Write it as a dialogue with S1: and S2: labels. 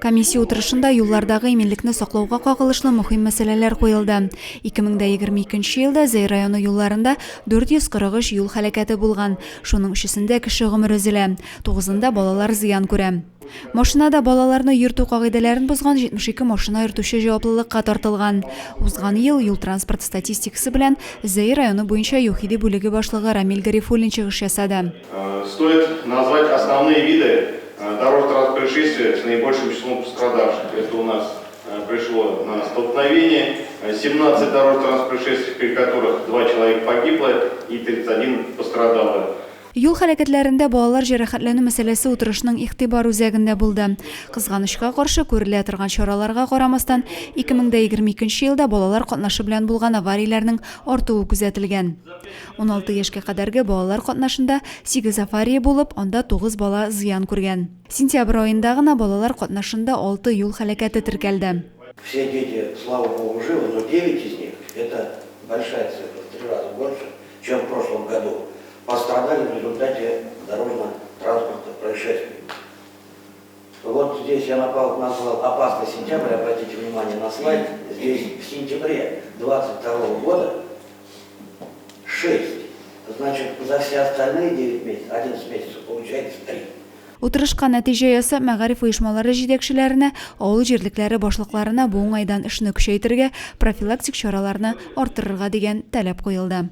S1: Комиссия утырышында юллардагы иминлекне саклауга кагылышлы мөһим мәсьәләләр куелды. 2022 елда Зәй районы юлларында 443 юл һәлакәте булган, шуның өчесендә кеше гомере өзелә, тугызында балалар зыян күрә. Машинада балаларны йөртү кагыйдәләрен бозган 72 машина йөртүче җаваплылыкка тартылган. Узган ел юл-транспорт статистикасы белән Зәй районы буенча ЮХИДИ бүлеге башлыгы Рамил Гарифуллин чыгыш ясады.
S2: Стоит назвать основные виды дорожно-транспортных происшествий с наибольшим числом пострадавших. Это у нас пришло на столкновение 17 дорожно-транспортных происшествий, при которых 2 человека погибло и 31 пострадало.
S1: Юл һәлакәтләрендә балалар җәрәхәтләнү мәсьәләсе утырышның игътибар үзәгендә булды. Кызганычка каршы, күрелә торган чараларга карамастан, 2022 елда балалар катнашы белән булган аварияләрнең артуы күзәтелгән. 16 яшькә кадәрге балалар катнашында сигез авария булып, анда тугыз бала зыян күргән. Сентябрь аенда гына балалар катнашында алты юл һәлакәте теркәлде.
S3: Все дети, слава богу, живы, но девять из них, это большая цифра, в три раза больше, чем в прошлом году, пострадали в результате дорожно-транспортных происшествий. Вот здесь я назвал опасный сентябрь, обратите внимание на слайд, здесь в сентябре 22 года 6. Значит, за все остальные 9 месяцев, 11 месяцев получается 3.
S1: Утырышка нәтиҗә ясап, мәгариф оешмалары җитәкчеләренә, авыл җирлекләре башлыкларына бу уңайдан эшне көчәйтергә, профилактик чараларны арттырырга дигән таләп куелды.